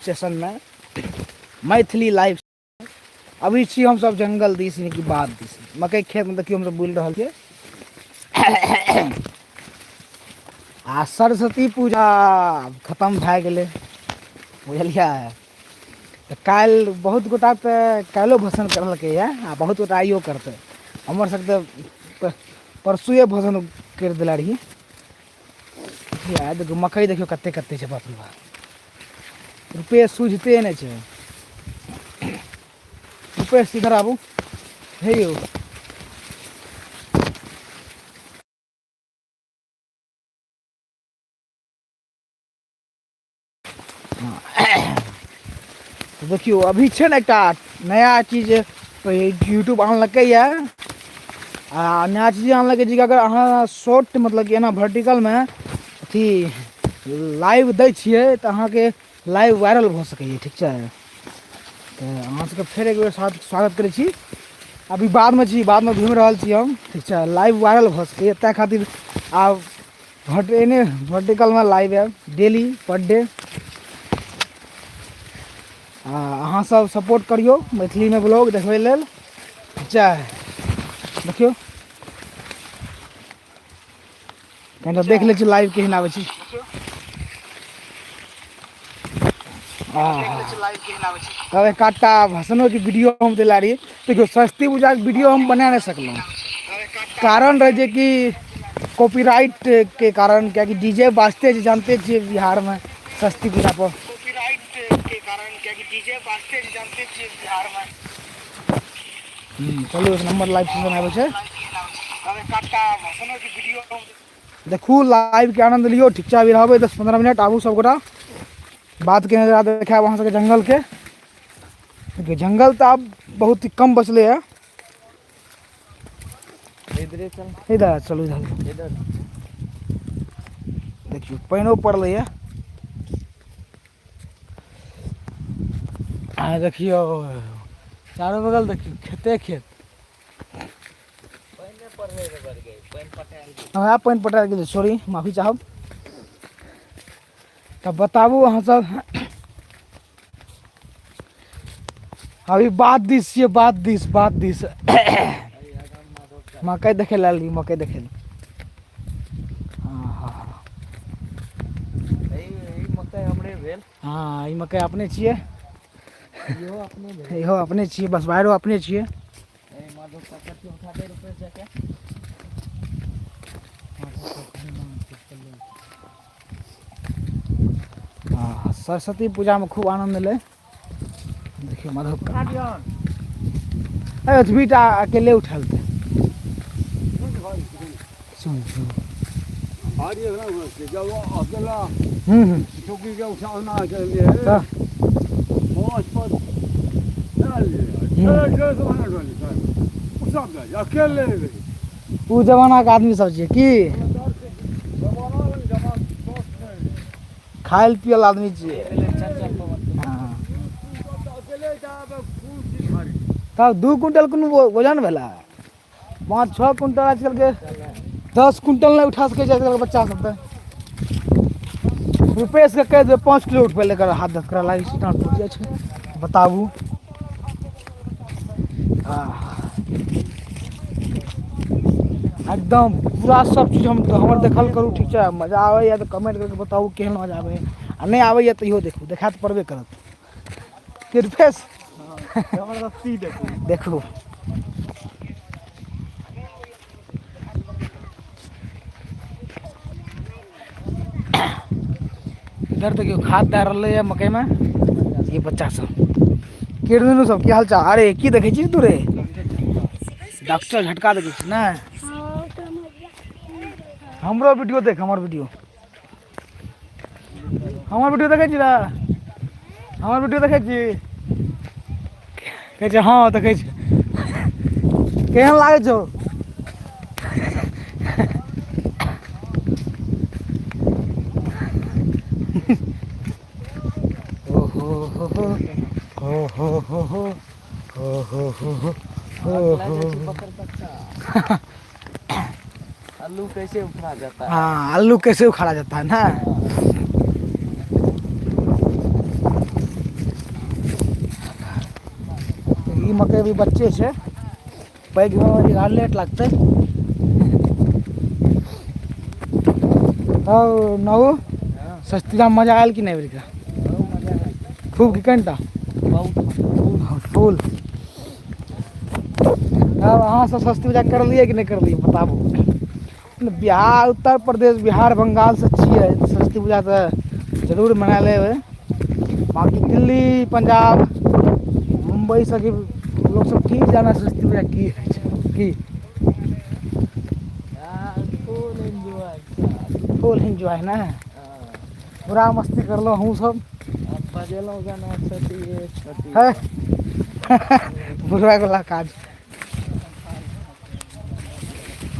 सेशनमे Maithili live. अभी छी हमसब जंगल दिस, यानी कि बाध दिस, मकई खेतमे देखियौ हमसब बुलि रहल छियै। आ सरस्वती पूजा खतम भए गेलै, बुझलियै? तऽ काल्हि बहुत गोटा तऽ काल्हिओ भजन करलकैए आ बहुत गोटा आइयो करतै। हमर सबके तऽ परसुए भजन करि देले रही। देखियौ मकइ, देखियौ कते कते छै, बाप रे बाप, रुपये सुझते नहि छै। रुपेश इधर आबू, हे यौ। देखियौ अभी छै ने एकटा नया चीज यूट्यूब आनलकैए, आ नया चीज आनलकै जे अगर अहाँ शॉर्ट मतलब कि एना वर्टिकलमे अथी लाइव दै छियै तऽ अहाँके लाइव वायरल भऽ सकैए, ठीक छै? तऽ अहाँ सबके फेर एक बेर स्वागत करै छी। अभी बादमे छी, बादमे घुमि रहल छी हम, ठीक छै? लाइव वायरल भऽ सकैए, ताहि खातिर आब भट एने वर्टिकलमे लाइव आयब डेली पर डे। आ अहाँ सब सपोर्ट करियौ मैथिलीमे ब्लॉग देखबै लेल, ठीक छै? देखियौ कनिटा देख लै छी लाइव केहन आबै छै। तब एक आधटा भसनोके वीडियो हम देला रहियै। देखियौ सरस्वती पूजाके वीडियो हम बना नहि सकलहुँ, कारण रहै जे कि कॉपीराइट के कारण, कियाकि डी जे बाजते छै, जानते छियै बिहारमे सरस्वती पूजा पर। चलू एक नंबर लाइव सेशन आबै छै, देखू लाइव के आनंद लियौ, ठीक छै? अभी रहबै 10-15 मिनट, आबू सब गोटा, बात के नजरा देखायब अहाँ सबके जंगल के। देखियौ जंगल तऽ आब बहुत ही कम बचलै है। इधरे चल, इधर चलू, इधर इधर। देखियौ पानिओ पड़लै है। आ देखियौ चारो बगल देखियौ खेते खेत। पानि पड़लै रे बड़ गई, पानि पटायल गेल। हमरा पानि पटायल गेलै, सॉरी, माफी चाहब। तऽ बताबू अहाँ सब, अभी बात दिस छियै, बात दिस, बात दिस मकइ देखै लए आयल रही, मकइ देखै लए। हँ हँ। ई मकइ हमरे भेल। हँ, ई मकइ अपने छियै। इहो अपने भेल। इहो अपने छियै, बसबाइरो अपने छियै। माधव काका के उठा दे रुपए जाके। हँ, सरस्वती पूजामे खूब आनन्द एलै। देखियौ माधव काका एतबी टा अकेले उठलतै। सुन सुन। हम्म हम्म तऽ ओ जमानाके आदमी सब छियै की खायल पियल आदमी छियै। हँ, तब 2 क्विंटल कोनो वजन भेलै? 5-6 क्विंटल, आजकलके 10 क्विंटल नहि उठा सकै छै आजकलके बच्चा सब। तऽ रुपेशके कहि देबै 5 किलो उठबै लए, एकर हाथ दर्द करऽ लागै छै, डाँट टूटि जाइ छै। बताबू, एकदम पूरा सब चीज हम हमर देखल करू, ठीक छै? मजा आबैए तऽ कमेंट करके बताबू केहन मजा आबैए, आ नहि आबैए तैयो देखू, देखा तऽ पड़बे करत। कि रुपेश? जबरदस्ती देखू, देखू। इधर देखियौ खाद दए रहलै है मकइमे ई बच्चा सब। के दुनू सब की हाल चाल? अरे की देखै छी तू रे? डॉक्टर झटका देखै छी ने? हमरो वीडियो देख, हमर वीडियो, हमर वीडियो देखै छी ने? हमर वीडियो देखै छी? कहै छै हँ देखै छी। केहन लागै छौ? ओहो हो हो हो हो हो हो हो हो हो हो हो हो। आलू कैसे उखाड़ा जाता है? हाँ, आलू कैसे उखाड़ा जाता है ना। ई मकइ अभी बच्चे छै, पैघ होइमे अभी लेट लागतै। हौ नौ सस्ती दाम मजा आयल कि नहि अबरीका? खूब कि कनिटा? फूल। अब अहाँ सब सरस्वती पूजा करलियै कि नहि करलियै बताबू। बिहार, उत्तर प्रदेश, बिहार, बंगाल से छियै तऽ सरस्वती पूजा तऽ जरूर मना लेबै। बाँकी दिल्ली, पंजाब, मुम्बई सबके लोक सब की जानै सरस्वती पूजा की होइ छै की। फुल एंजॉय, फुल एंजॉय ने, पूरा मस्ती करलहुँ हमहूँ सब। बजेलहुँ गाना छोटी छोटी है बुढ़वा वाला काज।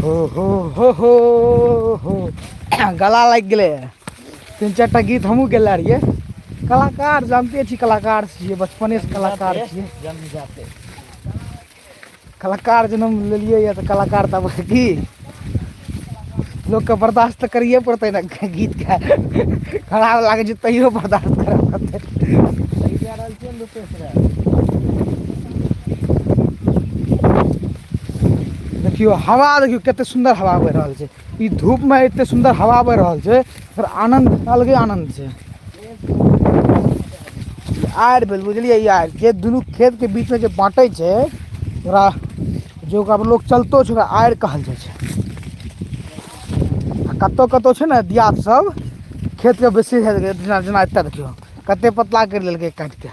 हो हो हो हो हो, गला लागि गेलै। तीन चारि टा गीत हमहूँ गेले रहियै। कलाकार जानते छी, कलाकार छियै, बचपनेसँ कलाकार छियै। जम जाते कलाकार जन्म लेलियै यऽ तऽ कलाकार तब की लोकके बर्दाश्त तऽ करिए पड़तै ने। गीतके खराब लागै छै तैयो बर्दाश्त करऽ पड़तै। सही जा रहल छियै ने रूपेश रे? देखियौ हवा, देखियौ कते सुन्दर हवा बहि रहल छै। ई धूपमे एते सुन्दर हवा बहि रहल छै, एकर आनन्द अलगे आनन्द छै। आड़ि भेल, बुझलियै? ई आड़ि जे दुनू खेतके बीचमे जे बाँटै छै ओकरा, जे ओकरा पर लोक चलतो छै, ओकरा आड़ि कहल जाइ छै। आ कतहु कतहु छै ने दियाद सब खेतके बेसी, जेना जेना एतऽ देखियौ कते पतला करि लेलकै काटिके।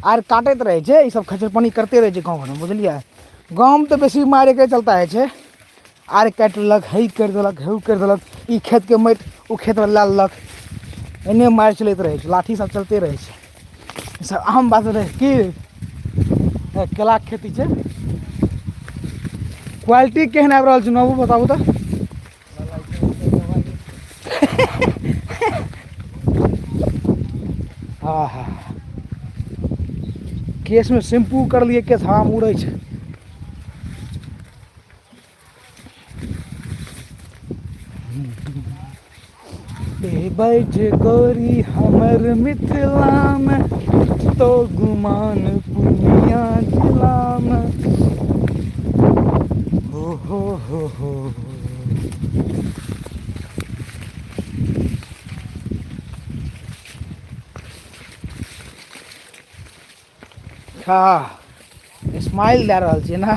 आड़ि काटैत रहै छै, ई सब खचर पानी करते रहै छै गाँव घरमे, बुझलियै? गाँवमे तऽ बेसी मारिके चलता होइ छै। आड़ि काटि लेलक, हे करि देलक, हे करि देलक, ई खेतके माटि ओ खेतमे लए लेलक, एन्ने मारि चलैत रहै छै, लाठी सब चलते रहै छै। ई सब आम बात रहै की केलाके खेती छै। क्वालिटी केहन आबि रहल छै नबू, बताबू तऽ। हाँ हाँ, केशमे शैम्पू करलियै, केश हवामे उड़ै छै। एबै जे गोरी हमर मिथिलामे तो गुमान पूर्णिया जिलामे। हो हो हो हो, हाँ स्माइल दए रहल छियै ने।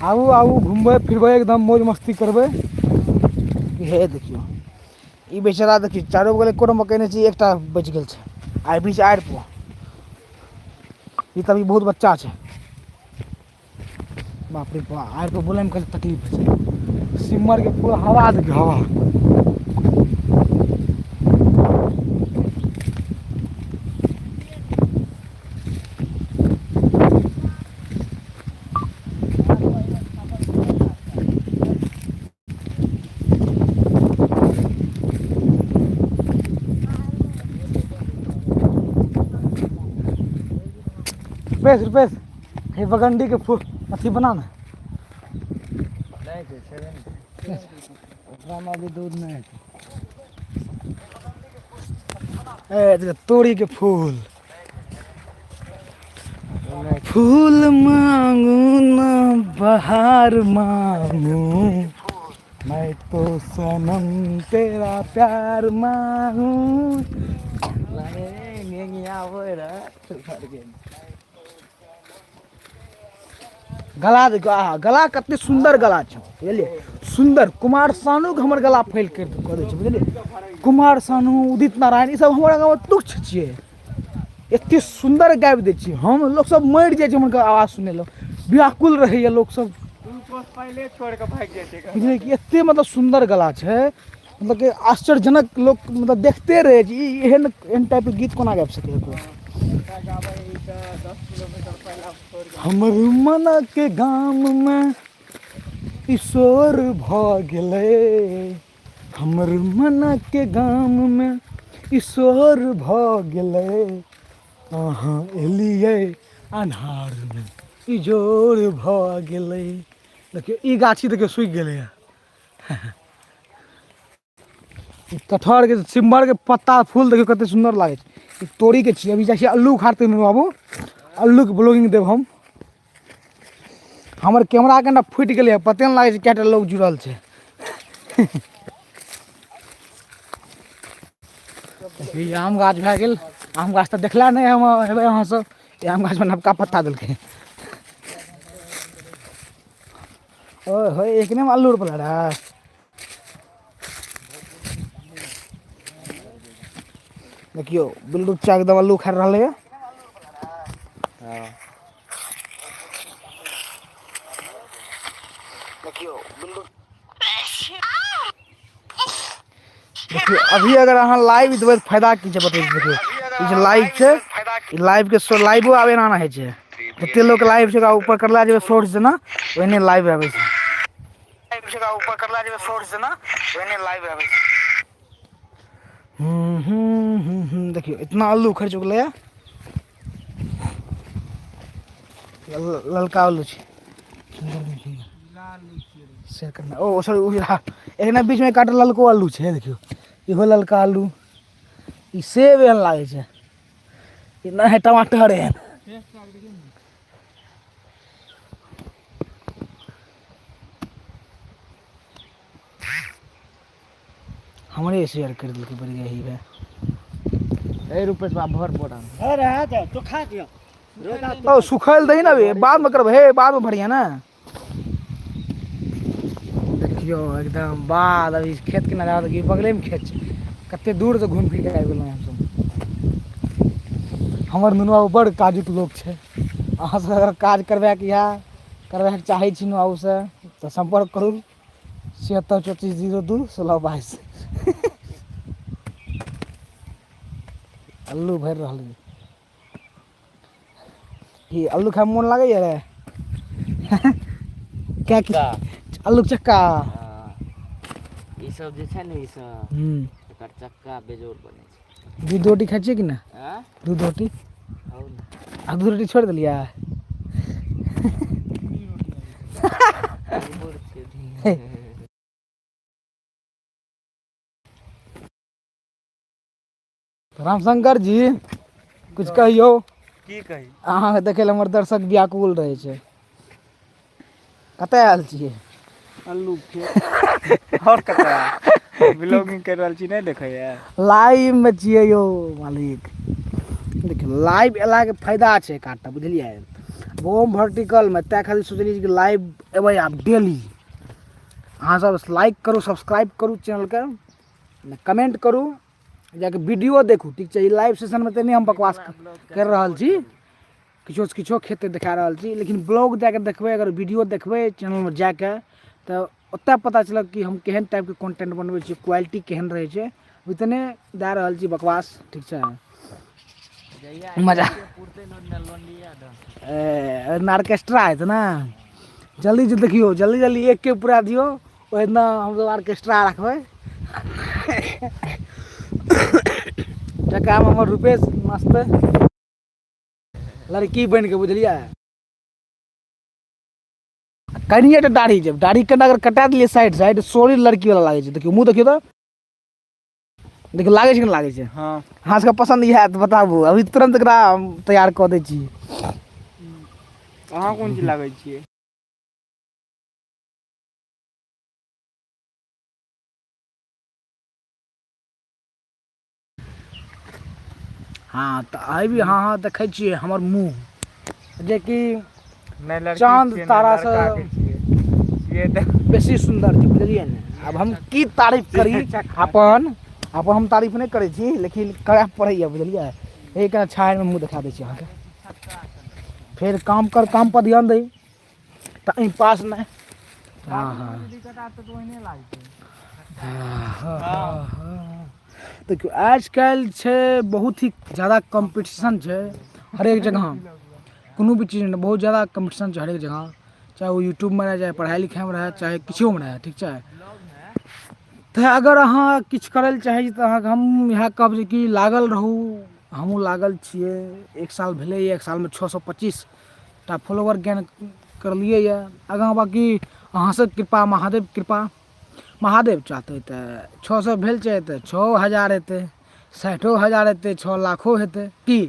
आबू आबू, घुमबै फिरबै, एकदम मौज मस्ती करबै। हे देखियौ ई बेचारा, देखियौ चारू बगल एको मकइ नहि छै, एकटा बचि गेल छै आ बीच आड़ि पर। ई तऽ अभी बहुत बच्चा छै। बाप रे बाप, आड़ि पर बोलैमे कते तकलीफ होइ छै। सिमरके पूरा हवा देखियौ, हवा। रुपेश रुपेश, हे बगंडी के फूल अथी बना ने। नहि छै, छेबे नहि, ओकरामे अभी दूध नहि हेतै। ए देखियौ तोरी के फूल। फूल मांगू ना बहार मांगू, मैं तो सनम तेरा प्यार मांगू। लागे नेंगिया आबै रहे सुखर गेल। गला देखियौ, आहा गला कते सुन्दर गला छै, बुझलियै? सुन्दर कुमार सानूके हमर गला फैल करि कऽ दै छै, बुझलियै? कुमार सानू, उदित नारायण, ई सब हमर गाँवमे तुच्छ छियै। एते सुन्दर गाबि दै छियै हम, लोक सब मरि जाइ छै हुनकर आवाज सुनै लए, व्याकुल रहैए लोक सब। पहिले छोड़ि कऽ भागि जाइ छै, बुझलियै कि एते मतलब सुन्दर गला छै, मतलब कि आश्चर्यजनक। लोक मतलब देखते रहै छै, ई एहन एहन टाइपके गीत कोना गाबि सकैए कोइ। गाबै तऽ 10 किलोमीटर पहिले छोड़ि कऽ। हमर मनके गाममे ईश्वर भऽ गेलै, हमर मनके गाममे ईश्वर भऽ गेलै, अहाँ एलियै अन्हारमे इजोर भऽ गेलै। देखियौ ई गाछी देखियौ सुखि गेलैए। ई कटहर के सिम्बर के पत्ता फूल देखियौ कते सुन्दर लागै छै। ई तोरी के छियै। अभी जाइ छियै अल्लू उखाड़तै बाबू, अल्लू के ब्लॉगिंग देब हम। हमर कैमरा कनिटा फुटि गेलै, पते नहि लागै छै कएटा लोग जुड़ल छै। ई आम गाछ भए गेल। आम गाछ तऽ देखला नहि हम हेबै अहाँ सब। ई आम गाछमे नवका पत्ता देलकै। ओ हो, एकने में अल्लू रोपला रहे। देखियौ बिल्लू चा एकदम अल्लू खा रहलै। देखियौ बिल्लू, देखियौ अभी अगर अहाँ लाइव देबै तऽ फायदा की छै बतबै छी। देखियौ ई जे लाइव छै, ई लाइव के लाइवो आब एना होइ छै। जते लोक लाइव छै ओकरा ऊपर करला जेबै शॉर्ट्स जेना, ओहने लाइव आबै छै। ऊपर करला जेबै शॉर्ट्स जेना, ओहने लाइव आबै छै। हूँ हूँ हूँ हूँ देखियौ इतना अल्लू उखड़ि चुकलैए। ललका अल्लू छै, शेयर करना। ओ सॉरी, उजरा एखने बीचमे काटल ललको अल्लू छै। देखियौ इहो ललका अल्लू। ई सेब एहन लागै छै, ई नहि टमाटर एहन। हमरे शेयर कर देलकै बड़ी गही भाई। ए रुपेश बाब भर बोरा। अरे तो खा दियो। ओ सुखल दही ना बे, बाद में करबै हे, बाद में भरिया ना। देखियौ एकदम बाद अभी खेत के नजारा देखियौ। बगले में खेत छै, कते दूर से घूम फिर के आबि गेलहुँ हमसब। हमर नुनुआ बड़ काजुक लोक छै। अहाँ सब अगर काज करबैके यऽ, करबैके चाहै छी नुआ बाबूसँ तऽ सम्पर्क करू 76 34 02 16 22। अल्लू भरि रहल यऽ। की अल्लू खायमे मोन लागैए रे? क्या की अल्लूके चक्का? हँ, ई सब जे छै ने, ई सब एकर चक्का बेजोड़ बनै छै। दूध रोटी खाइ छियै कि नहि? आँय? दूध रोटी। खाउ ने। आ दूध रोटी छोड़ि देलियै? मजबूर छियै। रामशंकर जी, कुछ कहियौ। की कही? अहाँके देखै लए हमर दर्शक व्याकुल रहै छै। कतऽ आयल छियै? अल्लू खेत, आओर कतऽ? ब्लॉगिंग करि रहल छी, नहि देखैया? लाइव मे छियै यौ मालिक। देखियौ लाइव एलाके फायदा छै एकाधटा, बुझलियै? ओम वर्टिकलमे तैँ खातिर सोचलियै कि लाइव एबै आब डेली। अहाँ सब लाइक करू, सब्सक्राइब करू चैनलके, कमेंट करू, जाके वीडियो देखू। ठीक छै, ई लाइव सेशनमे तऽ नहि हम बकवास करि रहल छी, किछो किछो खेत देखा रहल छी, लेकिन ब्लॉग जाके देखबै अगर, वीडियो देखबै चैनलमे जाके तऽ ओतऽ पता चलत कि हम केहन टाइपके कंटेंट बनबै छी, क्वालिटी केहन रहै छै। इतने दए रहल छी बकवास। ठीक छै, मजा ऑर्केस्ट्रा हेतै ने। जल्दी जल्दी देखियौ, जल्दी जल्दी एक के पूरा दियौ, ओहि दिना हमसब ऑर्केस्ट्रा रखबै। टकामे हमर रुपेश मस्त लड़की बनि कऽ, बुझलियै? कनिए टा दाढ़ी छै, दाढ़ी कनिटा अगर कटा देलियै साइड साइड, सोरी लड़की वाला लागै छै। देखियौ मुँह, देखियौ तऽ देखियौ लागै छै कि नहि लागै छै। हँ, अहाँ सबके पसन्द इएह तऽ बताबू, अभी तुरन्त एकरा हम तैयार कऽ दै छी। अहाँ कोन चीज लागै छियै? हँ तऽ अभी अहाँ देखै छियै हमर मुँह जेकि नहि लड़की चाँद छियै, नहि तारा से लड़का के छियै, छियै तऽ बेसी सुन्दर छै, बुझलियै ने? आब हम की तारीफ करी अपन अपन? हम तारीफ नहि करै छी, लेकिन करय पड़ैए, बुझलियै? एहि कने छायामे मुँह देखा दै छी अहाँके। फेर काम कर, काम पर ध्यान दही, टाइम पास नहि। हँ हँ हँ, देखियौ आजकल छै बहुत ही जादा कम्पीटिशन छै हरेक जगह। कोनो भी चीजमे बहुत जादा कम्पीटिशन छै हरेक जगह, चाहे ओ यूट्यूबमे रहए, चाहे पढ़ाइ लिखाइमे रहए, चाहे किछोमे रहए। ठीक छै, तऽ अगर अहाँ किछु करै लए चाहै छी तऽ अहाँके हम इएह कहब जे कि लागल रहू। हमहूँ लागल छियै। एक साल भेलैए, एक सालमे 625 टा फॉलोवर गेन करलियै यऽ। आगाँ बाँकी अहाँ सबके कृपा, महादेव कृपा। महादेव चाहतै तऽ 600 भेल छै तऽ 6000 हेतै, 60,000 हेतै, 6 लाखो हेतै। की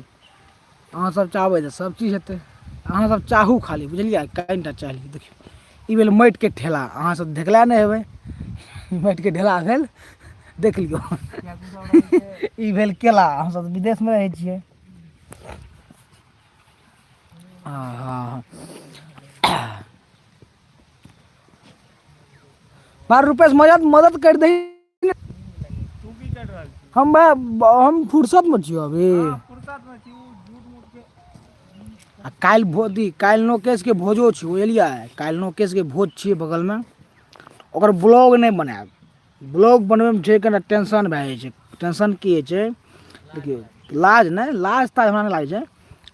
अहाँसभ चाहबै तऽ सभचीज हेतै। अहाँसभ चाहू खाली, बुझलियै? कनिटा चाहि लिअ। देखियौ, ई भेल माटिके ठेला। अहाँसभ देखले नहि हेबै, माटिके ढेला भेल। देख लियौ, ई भेल केला। हमसभ तऽ विदेशमे रहै छियै। हँ, बार रुपैआ मदद मदद करि दही। तू की कर रहल छी? हम हम फुर्सतमे छियौ अभी। फुर्सत में छी, उ झूठ मूठ के। आ काल्हि भोदी, काल्हि नोकेशके भोजो छै, बुझलियै? काल्हि नोकेशके भोज छियै बगलमे। ओकर ब्लॉग नहि बनायब। ब्लॉग बनबैमे छै कनिटा टेंशन भए जाइ छै। टेंशन की होइ छै? देखियौ, लाज नहि, लाज ताज हमरा नहि लागै छै।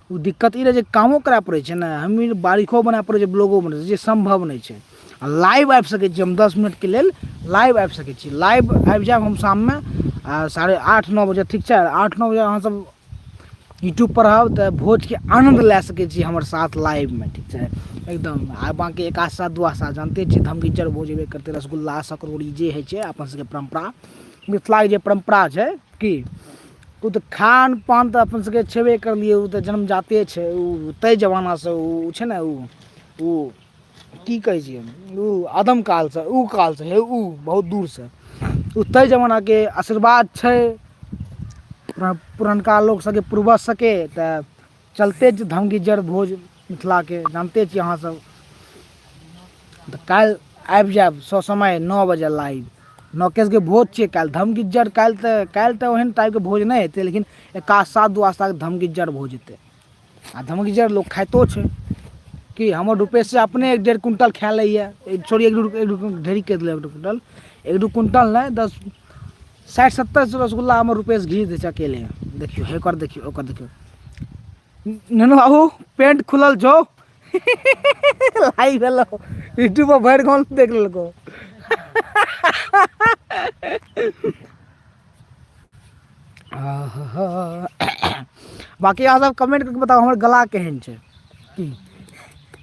ओ दिक्कत ई रहै छै, कामो करय पड़ै छै ने। हमी बारिखो बनाय पड़ै छै, ब्लॉगो बनबै छै, जे सम्भव नहि छै। आ लाइव आबि सकै छी हम, 10 मिनटके लेल लाइव आबि सकै छी। लाइव आबि जायब हम शाममे आ 8:30 9 बजे, ठीक छै? 8-9 बजे अहाँसभ यूट्यूबपर रहब तऽ भोजके आनन्द लए सकै छी हमर साथ लाइवमे, ठीक छै? एकदम। आ बाँकी एकादशा दुआदशा जानते छियै, धमगिज्जर भोज हेबे करतै। रसगुल्ला सकरौरी जे होइ छै, अपन सबके परम्परा, मिथिलाके जे परम्परा छै की, ओ तऽ खान पान तऽ अपन सबके छेबे करलियै। ओ तऽ जन्मजाते छै, ओ ताहि जमानासँ ओ छै ने। ओ ओ की कहै छियै, ओ आदम कालसँ, ओ कालसँ हे, ओ बहुत दूरसँ, ओ ताहि जमानाके आशीर्वाद छै पुरनका लोक सबके, पूर्वज सबके। तऽ चलते छै धमगिज्जर भोज मिथिलाके, जानते छियै अहाँ सब। तऽ काल्हि आबि जायब ससमय 9 बजे लाइव। नौकेशके भोज छियै काल्हि धमगिज्जर। काल्हि तऽ ओहन टाइपके भोज नहि हेतै, लेकिन एकादशा दुआदशाके धमगिज्जर भोज हेतै। आ धमगिज्जर लोक खाइतो छै कि। हमर रुपेश से अपने 1-1.5 क्विंटल खा लैए। सॉरी, एक दू ढेरी कहि देलक, 1 क्विंटल, 1-2 क्विंटल नहि, 10, 60-70 रसगुल्ला हमर रुपेश घीच दै छै अकेले। देखियौ, हे देखियौ, ओकर देखियौ। ननू बाबू, पेंट खुलल छौ। लाइव भेलो यूट्यूब पर, भरि गाँव देख लेलको। बाकी अहाँ सब कमेंट करके बताउ, हमर गला केहन छै की?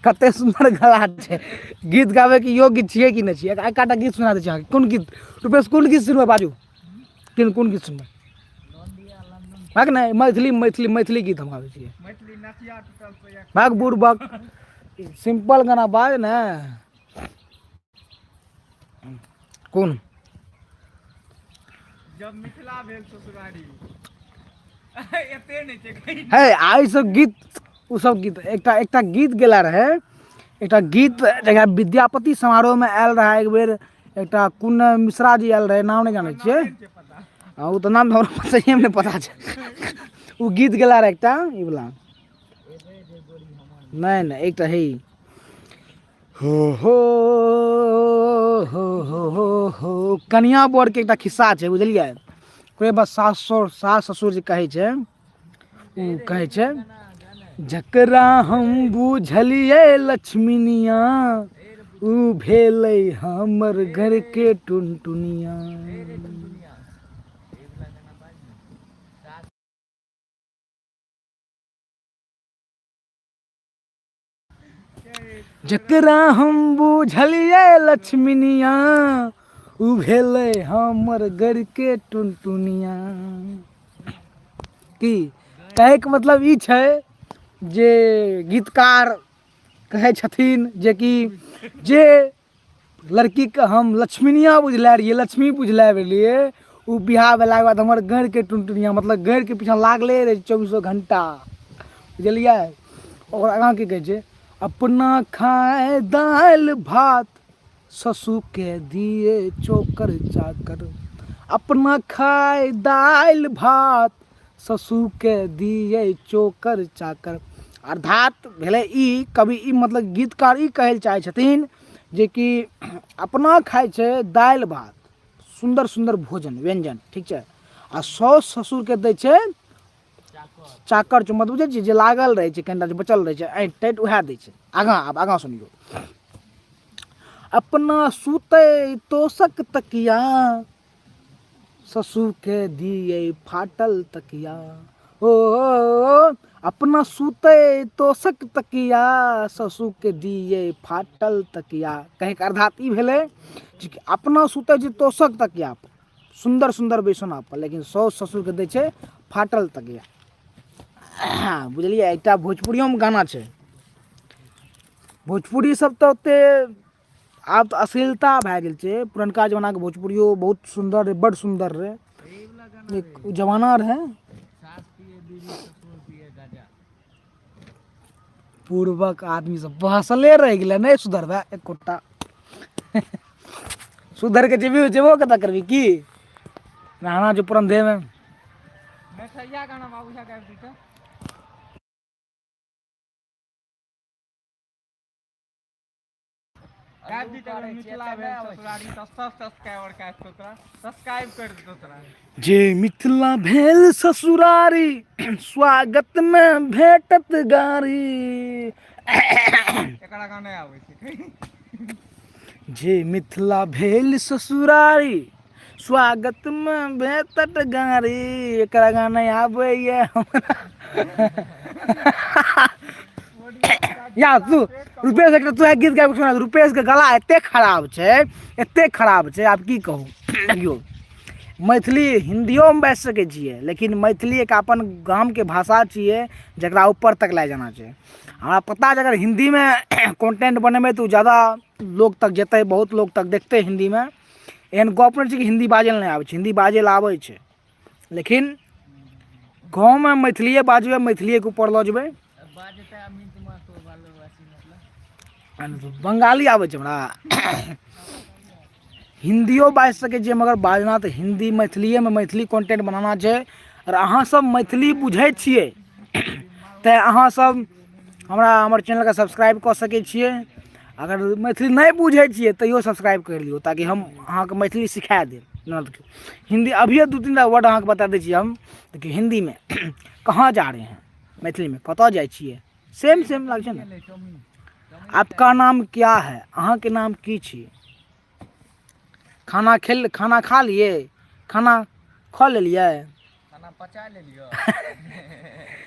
कते सुन्दर गला छै? गीत गाबैके योग्य छियै कि नहि छियै? एक आधटा गीत सुना दै छी अहाँके। कोन गीत रुपेश, कोन गीत सुनबै? बाजू, कोन कोन गीत सुनबै? भाग नहि, मैथिली, मैथिली, मैथिली गीत हम गाबै छियै। मैथिली नथिया टूटल तो। भाग बूढ़ बक, सिंपल गाना बाज ने। कोन? जब मिथिला भेल ससुरारी, एते नहि छै कहीं। है आइ सब गीत, ओ सब गीत, एकटा एकटा गीत गेला रहे, एकटा गीत जकरा विद्यापति समारोहमे आयल रहै एक बेर। एकटा कोन मिश्रा जी आयल रहै, नाम नहि जानै छियै। नामे छै पता। आ ओ तऽ नाम तऽ हमरा सहीमे नहि पता छै। ओ गीत गेला रहै एकटा ई वला। नहि नहि, एकटा हे, हो हो हो हो हो हो, कनिया बरके एकटा खिस्सा छै, बुझलियै? ओकरे बाद सास सास ससुर जे कहै छै, ओ कहै छै, जकरा हम बुझलियै लक्ष्मीनिया, उ भेलै हमर घरके टुनटुनिया। जकरा हम बुझलियै लक्ष्मीनिया, उ भेलै हमर घरके टुनटुनिया। की कहैके मतलब ई छै जे गीतकार कहै छथिन जेकि जे लड़कीके हम लक्ष्मीनिया बुझले रहियै, लक्ष्मी बुझले रहियै, ओ बियाह भेलाके बाद हमर गैरके टुनटुनिया, मतलब गैरके पीछाँ लागले रहै छै चौबीसो घण्टा, बुझलियै? ओकर आगाँ की कहै छै? अपना खाए दालि भात, ससुरके दिए चोकर चाकर। अपना खाए दालि भात, ससुरके दिए चोकर चाकर। अर्थात भेलै ई कवि ई, मतलब गीतकार ई कहै लए चाहै छथिन जेकि अपना खाइ छै दालि भात, सुन्दर सुन्दर भोजन व्यञ्जन, ठीक छै? आ साउस ससुरके दै छै चाकर चुम्बत। बुझै छियै? जे लागल रहै छै, कनिटा जे बचल रहै छै, ऐंठ तैंठ, उएह दै छै। आगाँ, आब आगाँ सुनियौ। अपना सुतै तोसक तकिया, ससुरके दियै फाटल तकिया। ओ अपना सुतै तोशक तकिया, ससुरके दियै फाटल तकिया। कहैके अर्थात ई भेलै जे कि अपना सुतै छै तोशक तकिया पर, सुन्दर सुन्दर बिछौना पर, लेकिन साउस ससुरके दै छै फाटल तकिया। बुझलियै? एकटा भोजपुरियोमे गाना छै। भोजपुरी सब तऽ ओतेक आब तऽ अश्लीलता भए गेल छै। पुरनका जमानाके भोजपुरियो बहुत सुन्दर रहै, बड्ड सुन्दर रहै। एक ओ जमाना रहै। पूर्वक आदमी सब बहसले रहि गेलै, नहि सुधरबै एकोटा। सुधर के जेबी जेबो कतऽ करबी की नहाना छै पुरन देहमे। गाना बाबू गाबि दी तऽ। जे मिथिला भेल ससुरारी, स्वागत मे भेटत गारी। एकरा गाना आबै छै। जे मिथिला भेल ससुरारी, स्वागत मे भेटत गारी। एकरा गाना आबैए हमरा। या तू रुपेश, एकटा तू गीत गाबि सुना। रुपेश के गला एते खराब छै, एते खराब छै, आब की कहू। देखियौ, मैथिली हिन्दियोमे बाजि सकै छियै, लेकिन मैथिली एक अपन गामके भाषा छियै, जकरा ऊपर तक लए जाना छै। हमरा पता छै, अगर हिन्दीमे कॉन्टेंट बनेबै तऽ ओ जादा लोक तक जेतै, बहुत लोक तक देखतै हिन्दीमे। एहन गप नहि छै कि हिन्दी बाजै लए नहि आबै छै, हिन्दी बाजै लए आबै छै, लेकिन गाँवमे मैथिलिए बाजबै, मैथिलिएके ऊपर लऽ जेबै। बंगाली आबै छै हमरा, हिन्दियो बाजि सकै छियै, मगर बाजना तऽ हिन्दी मैथिलिएमे, मैथिली कॉन्टेंट बनाना छै। आओर अहाँसभ मैथिली बुझै छियै तऽ अहाँसभ हमरा हमर चैनलके सब्सक्राइब कऽ सकै छियै। अगर मैथिली नहि बुझै छियै तैयो सब्सक्राइब करि लियौ, ताकि हम अहाँके मैथिली सिखा देब। देखियौ, हिन्दी अभिये दू तीन टा वर्ड अहाँके बता दै छी हम। देखियौ, हिन्दीमे कहाँ जा रहे हैं, मैथिलीमे कतऽ जाइ छियै, सेम सेम लागै छै ने। आपका नाम क्या है, अहाँके नाम की छी। खाना खेल, खाना खा लिए, खाना खा लेलियै। खाना पचा लेलियै।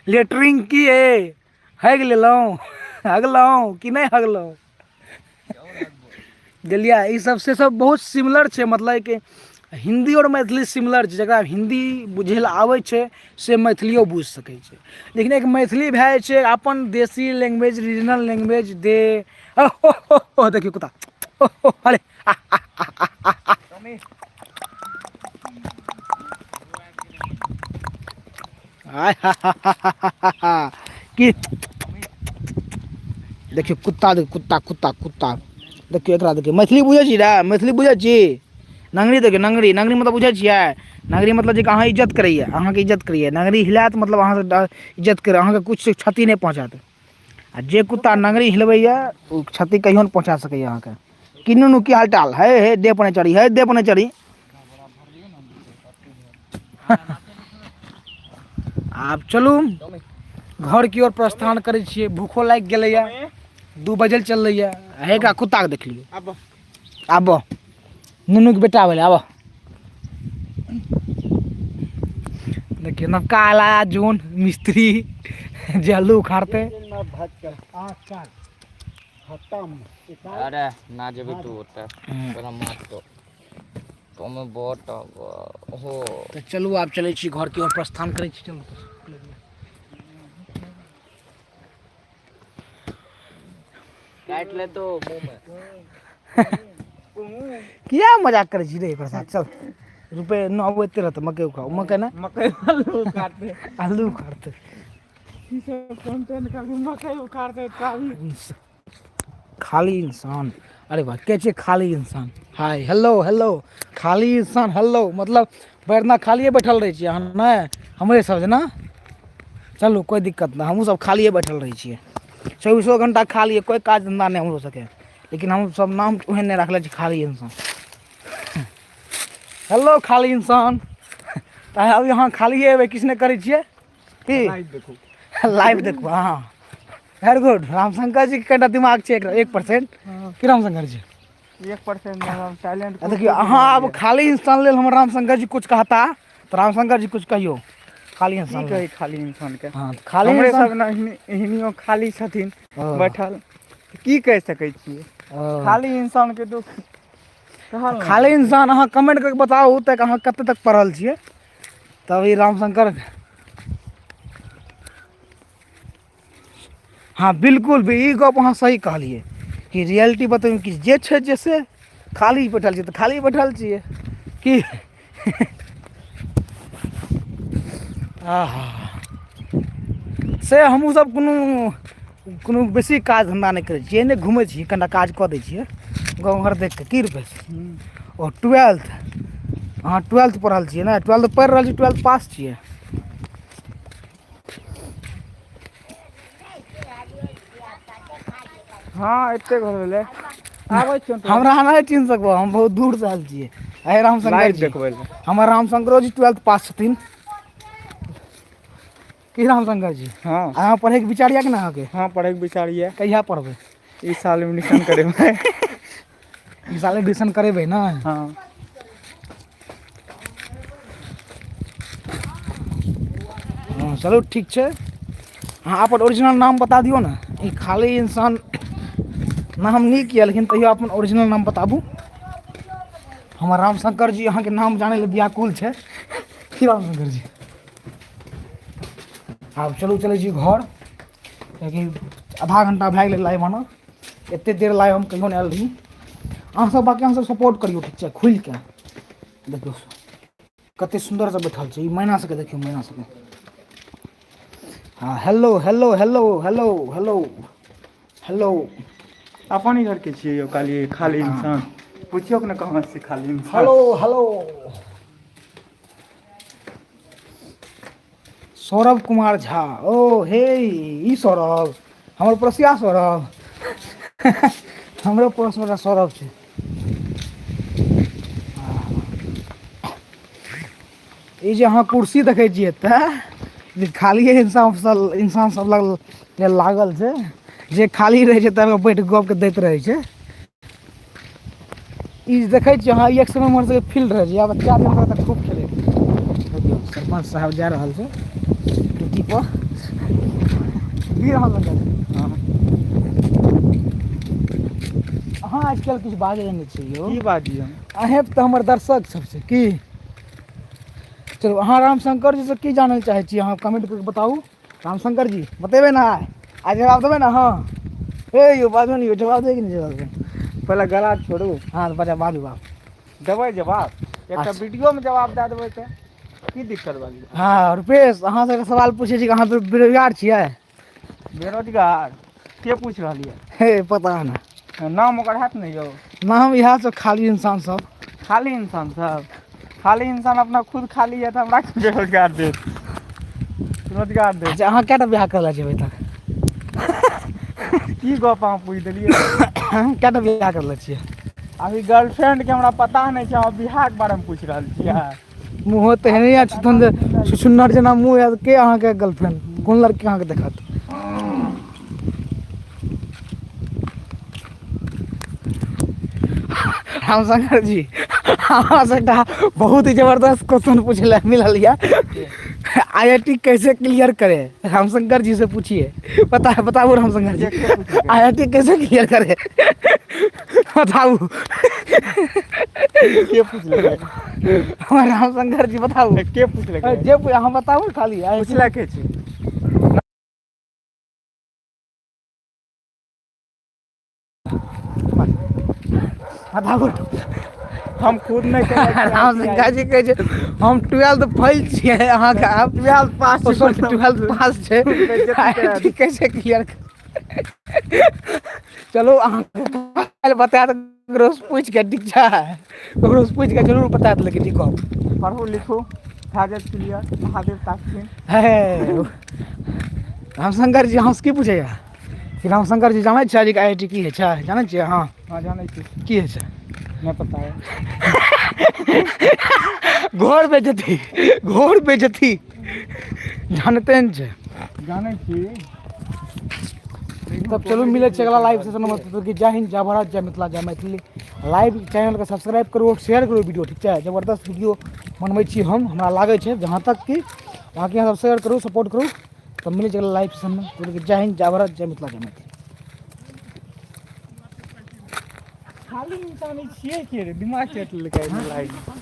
लेटरिन की है, हगि लेलहुँ, हगलहुँ कि नहि हगलहुँ गेलियै। ई सब से सब बहुत सिमिलर छै, मतलब कि हिन्दी आओर मैथिली सिमिलर छै। जकरा हिन्दी बुझै लए आबै छै से मैथिलियो बुझि सकै छै, लेकिन एक मैथिली भए जाइ छै अपन देशी लैंग्वेज, रीजनल लैंग्वेज दे। देखियौ कुत्ता, अरे की देखियौ कुत्ता, देखियौ कुत्ता, कुत्ता कुत्ता देखियौ एकरा, देखियौ। मैथिली बुझै छी रे? मैथिली बुझै छी? नंगरी देखियौ, नंगरी। नंगरी मतलब बुझै छियै? नंगरी मतलब जे अहाँ इज्जत करैए, अहाँके इज्जत करैए। नंगरी हिलायत मतलब अहाँके इज्जत करैए, अहाँके किछु क्षति नहि पहुँचायत। आ जे कुत्ता नंगरी हिलबैए ओ क्षति कहियो नहि पहुँचा सकैए अहाँके। की नुनू, की हाल चाल है? हे देह पर नहि चढ़ी, हे देह पर नहि चढ़ी। आब चलू घर की ओर प्रस्थान करै छियै, भूखो लागि गेलैए, 2 बजे चललैए। हे का कुत्ताके देख लियौ। आबो। आबो, नुनूके बेटा भेलै, आबो। देखियौ, नवका आयल जोन मिस्त्री जे आलू उखाड़तै। अरे ना जेबी तू ओतऽ, तोरा मारतो तोमे बहुत हो। तऽ चलू, आब चलै छी, घर की ओर प्रस्थान करै छी, चलू। काटि ले तो मुँह में। किया मजाक करै छी रे एकर साथ? चल रुपए न अबैते रहतै। मकई उखाड़, मकई ने। मकई आलू उखाड़ते। आलू उखाड़ते। ई सब कंटेंट करके मकई उखाड़ते तभी। खाली इंसान, अरे वाह, के छै खाली इंसान? हाय, हेलो हेलो, खाली इंसान हेलो। मतलब भरि दिना खालिए बैठल रहै छियै अहाँ नहि? हमरे सब जेना। चलू, कोइ दिक्कत नहि, हमहूँ सब खालिए बैठल रहै छियै चौबीसो घंटा खालिए, कोइ काज धन्धा नहि हमरो सबके, लेकिन हम सब नाम ओहन नहि रखले छी खाली इंसान। हेलो खाली इंसान, तऽ अभी अहाँ खालिए एबै, किछु नहि करै छियै की? लाइव देखू। लाइव देखू। हँ, वेरी गुड। रामशंकर जी के कनिटा दिमाग छै 1%। की रामशंकर जी? 1% टैलेंट। देखियौ, अहाँ आब खाली इंसान लेल हमर रामशंकर जी कुछ कहता, तऽ रामशंकर जी कुछ कहियौ। खाली की इंसान कही खाली इंसान के हँ तऽ खाली हमरे इंसान सब ने एहनियो खाली छथिन ओ, बैठल की कहि सकै छियै ओ। खाली इंसान के दुख कहल नहि खाली इंसान अहाँ कमेंट करके बताउ तक अहाँ कते तक पढ़ल छियै तब ई रामशंकर हँ बिल्कुल भी ई गप अहाँ सही कहलियै कि रियलिटी बतैयौ कि जे छै जे से खाली बैठल छियै तऽ खाली बैठल छियै की आहा से हमहूँ सब कोनो कोनो बेसी काज धन्धा नहि करै छियै एन्ने घुमै छियै कनिटा काज कऽ दै छियै गाँव घर देखि कऽ की रुपेश ओ ट्वेल्थ अहाँ ट्वेल्थ पढ़ल छियै ने ट्वेल्थ पढ़ि रहल छी ट्वेल्थ पास छियै हँ एते घर भेलै आबै छियौ तोरा। हमरा नहि चिन्ह सकबो हम बहुत दूर से आयल छियै अरे रामशंकर लाइव जी देखबै लए हमर रामशंकरो जी ट्वेल्थ पास छथिन की रामशंकर जी हँ अहाँ पढ़ैके विचार यऽ कि ना अहाँके हँ पढ़ैके विचार यऽ कहिया पढ़बै ई साल एडमिशन करेबै ई साल एडमिशन करेबै ने हँ हँ चलू ठीक छै अहाँ अपन ओरिजिनल नाम बता दियौ ने ई खाली इंसान नाम नीक यऽ लेकिन तैयो अपन ओरिजिनल नाम बताबू हमर रामशंकर जी अहाँके नाम जानै लए व्याकुल छै की रामशंकर जी आब चलू चलै छी घर कियाकि आधा घण्टा भए गेलै लाइव आना एतेक देर लाइव हम कहियो नहि आयल रही अहाँसभ बाँकी अहाँसभ सपोर्ट करियौ ठीक छै खुलिके देखियौ कतेक सुन्दरसँ बैठल छै ई मैना सबके देखियौ मैना सबके हँ hello hello hello hello hello hello अपन इधर के छियै यौ खाली खाली इंसान पुछियौ ने कहाँ से खाली इंसान हेलो हेलो सौरभ कुमार झा ओ हे ई सौरभ हमर पड़ोसिया सौरभ हमरो पड़ोसमे सौरभ छै ई जे अहाँ कुर्सी देखै छियै एतऽ जे खालिए इंसान सब इंसान सब लग लेल लागल छै जे खाली रहै छै तब बैठ गपके दैत रहै छै ई जे देखै छियै अहाँ ई एक समय हमर सबके फील्ड रहै छै आब बच्चा सब तऽ खूब खेलै देखियौ सरपंच साहब जा रहल छै ड्यूटी पर की रहल हँ अहाँ आजकल किछु बाजै नहि छियै यौ की बाजियौ अहेँ तऽ हमर दर्शक सब छै की चलू अहाँ रामशंकर जीसँ की जानय लए चाहै छी अहाँ कमेंट कऽ बताउ रामशंकर जी बतेबै ने आइ आइ जवाब देबै ने अहाँ हे यौ बाजू ने यौ जवाब देबै कि नहि जवाब देबै पहिले गला छोड़ू हँ तऽ बजा बाजू बाप देबै जवाब एकटा अच्छा। वीडियोमे जवाब दए देबै तऽ की दिक्कत भऽ गेलै हँ रुपेश अहाँ सबके सवाल पूछै छी कि अहाँ बेरोजगार छियै बेरोजगार के पूछि रहल यऽ हे पता नहि नाम ओकर हैत ने यौ नाम इएह सब खाली इंसान सब खाली इंसान सब खाली इंसान अपना खुद खाली यऽ तऽ हमरा की बेरोजगार देत रोजगार देत अच्छा अहाँ कएटा बियाह करले छी अभी तक की गप अहाँ पूछि देलियै कएटा बियाह करले छियै अभी गर्लफ्रेंड के हमरा पता नहि छै अहाँ बियाहके बारेमे पूछि रहल छियै मुँहो तेहने यऽ छुछुन छुछुन्नर जेना मुँह यऽ के अहाँके गर्लफ्रेंड कोन लड़की अहाँके देखत रामशंकर जी अहाँ से एकटा बहुत ही जबरदस्त क्वेश्चन पूछे ला मिलल यऽ आई I T कैसे क्लियर करे रामशंकर जी से पूछिए पता है बताबू रामशंकर जी आई I T कैसे क्लियर करे बताबू के पूछलकै हमर रामशंकर जी बताबू के पूछलकै जे अहाँ बताबू खाली पूछलकै छै बताबू हम खुद नहि केने छियै रामशंकर जी कहै छै हम ट्वेल्थ फेल छियै अहाँके आब twelfth pass sorry twelfth pass छै बेइज्जती करा आई कैसे क्लियर चलू अहाँके बता ककरोसँ पूछि कऽ ठीक छै ककरोसँ पूछि कऽ जरूर बता देलक ठीक कहब पढ़ू लिखू भए जायत क्लियर महादेव ताकथिन हे रामशंकर जी अहाँसँ की पूछैया कि रामशंकर जी जानै छियै जे आई I T की होइ छै जानै छियै अहाँ हँ जानै छी की होइ छै नहि पता है घर बेजती घर बेजती जानते ने छै जानै छी तब चलू मिलै छै अगला लाइव सेशन में तब जय हिंद जय भारत जय मिथिला जय मैथिली लाइव चैनलके सब्सक्राइब करू शेयर करू वीडियो ठीक छै जबरदस्त वीडियो बनबै छी हम हमरा लागै छै जहाँ तक कि बाकी अहाँ सब शेयर करू, सपोर्ट करू। तऽ मिलै छै लाइव सेशनमे। जय हिन्द, जय भारत, जय मिथिला, जय मैथिली। खाली इंसान छियै के रे, दिमाग चटि लेलकै लागि।